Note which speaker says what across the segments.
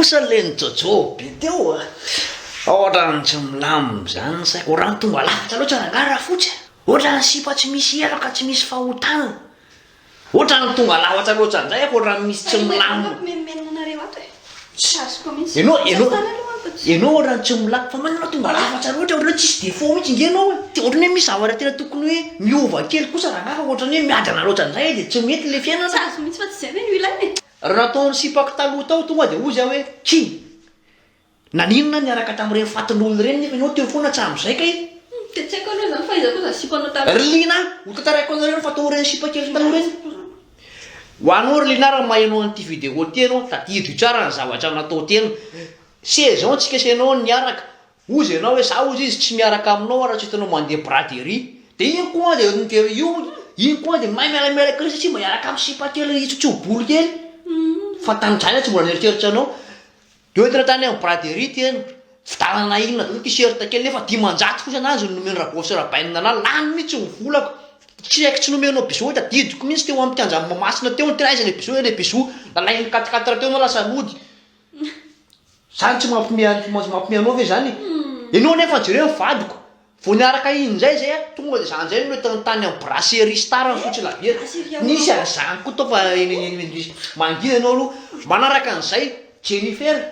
Speaker 1: kosa le nijojo be teo a! Ohatran'ny tsy milamina izany ny saiko, ohatran'ny tonga lafatra loatra rangahy Rafotsy a! Ohatran'ny sipa tsy misy heloka, tsy misy fahotana. Ohatran'ny tonga lafatra loatra indray aho fa ohatran'ny misy tsy milamina. Ianao, ianao, ianao ohatran'ny tsy milamina, fa maninona tonga lafatra loatra, ohatran'ny hoe tsisy défaut mihitsy ange ianao e! Ohatran'ny hoe misy zavatra tena tokony hoe miova kely kosa rangahy fa ohatran'ny hoe miadana loatra indray dia tsy mety ilay fiainana.
Speaker 2: Tsy azo mihitsy fa tsy izay ve no ilaina e!
Speaker 1: Raha nataon'ny sipako taloha tao tonga dia hozy aho hoe ki! Naninona niaraka tamin'ireny fatin'olona ireny nefa ianao teo foana hatramin'izay kay?
Speaker 2: Dia tsy haiko aloha izany fa iza koa izany sipanao taloha?
Speaker 1: Ry Lina, ho tantaraiko anareo ny fataon'ireny sipa kely taloha ireny. Ho anao ry Lina raha maheno an'ity vidéo ity ianao, tadidio tsara ny zavatra natao tena. Seize ans tsika sy ianao niaraka, Hozy ianao hoe za hozy izy tsy miaraka aminao raha tsy hitanao mandeha braderie. Dia iny koa dia dia io iny koa dia mahay mialamiala kely satria mba hiaraka amin'ny sipa kely hitsotso-bolo kely. Fa tamin'izany aho tsy mbola nieritreritra anao. Dia hoentina tany amin'ny braderie tena. Vitanana inona daholo t-shirt kely nefa 500 fotsiny azy no nomen'i Rabô sy Rabainina anah. Lany mihitsy ny volako. Tsy haiko tsy nomenao bisous tadidiko mihitsy teo amin'ny kianjan'i Mahamasina teo ny tena aiza ilay bisous ilay bisous. Nalain'ny quatre quatre teo ianao lasa nody. Zany tsy mampime an mampime anao ve zany e? Enao nefa jereo ny vadiko, vao niaraka iny indray zay a, tonga de za ndray no entiny tany am brasserie star nisotro labiera, nisy an'izany koa tao fa mangina enao aloha, manaraka an'izay Jennifer,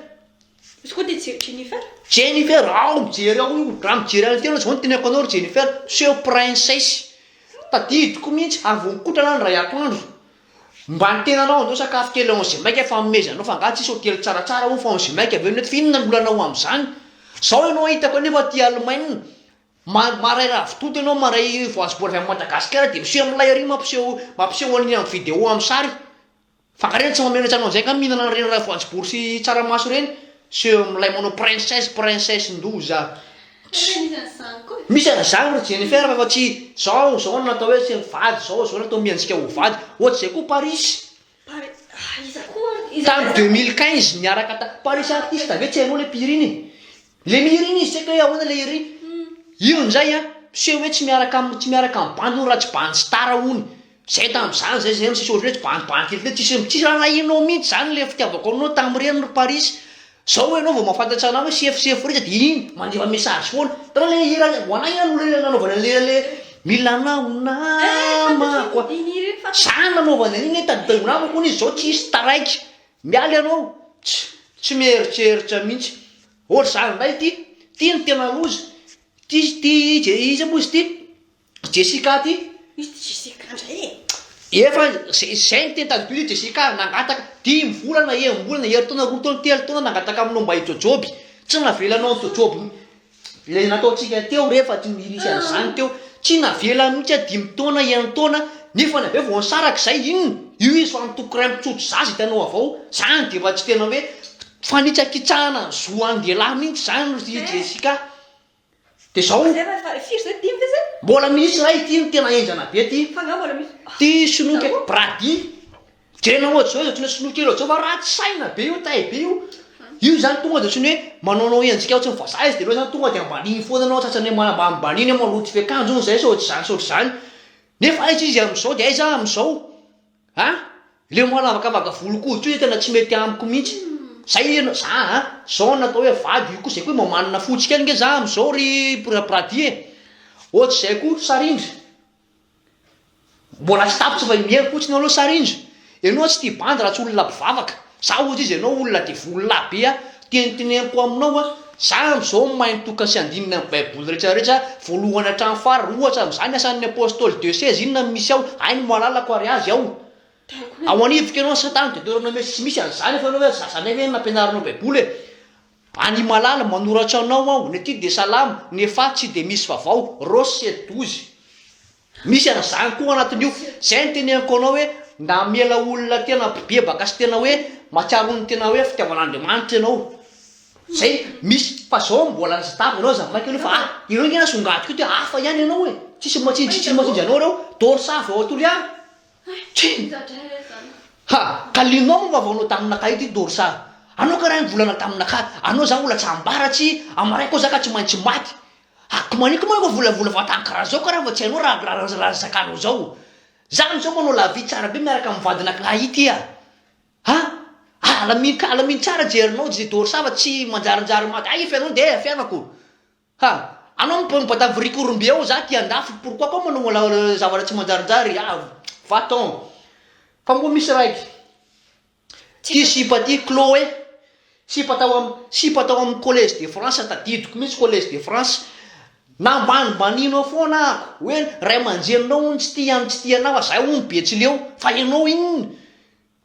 Speaker 2: Izy koa dia Jennifer?
Speaker 1: Jennifer, ao mijery ao io, raha mijery any tena zao no teneniko anao ry Jennifer, miseho princesse, tadidiko mihitsy ary vao nikotrana ny ray atoandro, Mba ny tenanao andao sakafo kely ao Zemaika fanomezanao fa angaha tsisy hotely tsaratsara hono fa ao Zemaika ve no eto fa inona ny olanao amin'izany? Zao ianao hitako anefa aty Allemagne ma maray ravitoto ianao maray voanjobory avy any Madagasikara dia miseho milay ery mampiseho mampiseho an'iny amin'ny vidéo amin'ny sary fa angaha ireny tsy mahamenatra anao amin'izay angaha mihinana an'ireny raha voanjobory sy tsaramaso ireny seho milay manao princesse princesse ndoza Misy an'izany ry Jennifer fa tsy zao zao no natao hoe tsy mivady zao zao natao mianjika ho vady ohatr'izay koa Paris Tamin'ny 2015 niaraka ta Paris artiste ve tsy hainao le mpihira iny e? Le mihira iny izy tsy haiko hoe ahoana le hira iny io indray an miseho hoe tsy miaraka am tsy miaraka am bandy hono raha tsy bandy star hono zay tamin'izany zay zay misy ohatry hoe tsy bandy bandy kely tsisy tsisy raha nahinao mihitsy zany le fitiavako anao tamin'ireny ry Paris Zao enao vao mahafantatra anah hoe sefo sefo rehetra dia iny mandefa message foana. Hitanao le hira ho anah iny aloha le nanaovana an'le hira le mila anao ho namako ah. Zany nanaovany an'iny hoe tadidio ho namako hono izy zao tsisy taraiky. Miala ianao tsy tsy mieritreritra mihitsy. Ohatr'izany indray ity, ity no tena loza. Ity ity iza moa izy ity? Jessica ty.
Speaker 2: Misy Jessica ndray e.
Speaker 1: Efa zay ny teny tadidio io Jessica nangataka dimy volana enim-bolana herintaona roa taona telo taona nangataka aminao mba hijojoby tsy navelanao nijojoby ilay nataontsika teo rehefa tsy nisy an'izany teo tsy navela mihitsy aho dimy taona enin-taona nefa ny avy eo vao nisaraka izay inona io izy fa mitoko iray mitsotro zaza hitanao avao zany dia efa tsy tena hoe fanitsakitsahana ny zo an-dehilahy mihitsy zany ry Jessica. Dia zao.
Speaker 2: Zay fa efa firy zay? Dimy ve zay?
Speaker 1: Mbola misy iray ity no tena henjana be ity.
Speaker 2: Fa nga mbola misy?
Speaker 1: Ity sinoa kely, Brady. Jerena ohatry zao izy ohatry ny hoe sinoa kely ohatry zao fa ratsy saina be io, tay be io. Io zany tonga dia ohatry ny hoe manaonao endrika ohatry ny vazaha izy dia aleo zany tonga dia ambaniany foana anao, tratran'ny hoe manambanimbaniany hoe maloto fiakanjo hono zay sa ohatr'izany sa ohatr'izany. Nefa aiza izy amin'izao dia aiza aho amin'izao? A! Le manavakavaka volon-koditra io tena tsy mety amiko mihitsy. Zay ianao, za a, zao no natao hoe vady io koa zay koa mba manana fotsy kely nge za amizao ry Brady e. Ohatr'izay koa sarindra. Mbola tsy tapitra fa mihery fotsiny aloha sarindra. Ianao tsy tia bandy raha tsy olona mpivavaka. Za ohatra izy ianao olona devoly lahy be a, teniteneniko aminao a, za amizao mahay ny tokony sy andininy amin'ny baiboly rehetra rehetra voalohany hatramin'ny farany, ohatra amizany asan'ny apostoly de seize inona no misy ao, hay ny malalako ary azy ao, ao anivoko ianao satana deuteronome tsy misy an'izany fa ianao hoe zazanay ve no nampianarinao baiboly e, any malala manoratra anao aho, ny aty dia salama, nefa tsy dia misy vavao, ros sept 12. Misy an'izany koa anatin'io. Izay no teneniko anao hoe namela olona tena mpibebaka sy tena hoe mahatsiaro ny tena hoe fitiavan'Andriamanitra ianao. Izay misy fa zao mbola tsy tavy ianao aza maika aloha fa ah ireo nge nasongadiko io tena hafa ihany ianao e. Tsisy matsinjo tsisy matsinjo anao ireo. Dorsa avy ao Toliara. Tsia. Ha, kalinao moa vavanao taminakahy ity Dorsa. Anao karaha nivolana taminakahy, anao za mbola tsy ambara tsy amaray koa za ka tsy maintsy maty. Ako maniko moa efa volavola vatany karaha zao karaha fa tsy hainao raha raha raha zakanao zao. Za amizao manao la vie tsara be miaraka am vadina klah ity ah. Ha! Alamino ka alamino tsara jerinao je dors fa tsy manjarinjary maty ay fiainanao de fiainako ha anao mibata vrikorombe ao za aty andafy pourquoi koa manao zavatra tsy manjarinjary ah va t'en fa moa misy raiky Ty sipa ty Chloé, sipa tao am sipa tao amin'ny collège de France tadidiko mihitsy collège de France, nambanimbaninao foana ako hoe ray aman-dreninao hono tsy tia tsy tia anao fa zay hono betsileo fa ianao inona?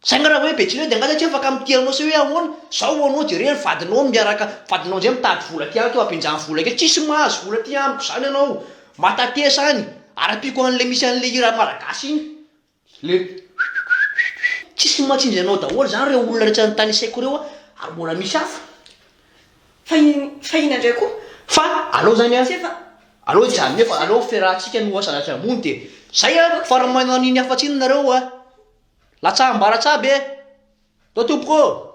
Speaker 1: Zay nga raha hoe betsileo de nga zay tsy afaka mitia anao sy hoe ahoana? Zao anao jereo ny vadinao miaraka vadinao amizay mitady vola aty amiko ampindrano vola kely tsisy mahazo vola aty amiko zany ianao matatesa any ary ampiako anle misy anle hira malagasy iny. Le tsisy mahatsinjo anao daholo zany reo olona rehetra notanisaiko reo ary mbola misy hafa.
Speaker 2: Fa in fa inona indray koa?
Speaker 1: Fa aleo zany an,
Speaker 2: Tsy efa
Speaker 1: aleo hijanona eo fa aleo fiarahantsika no asa ambony de zay an, fa raha manao an'iny hafatsy iny nareo an, latsaham-baratsaby e, ndao tompoko ô.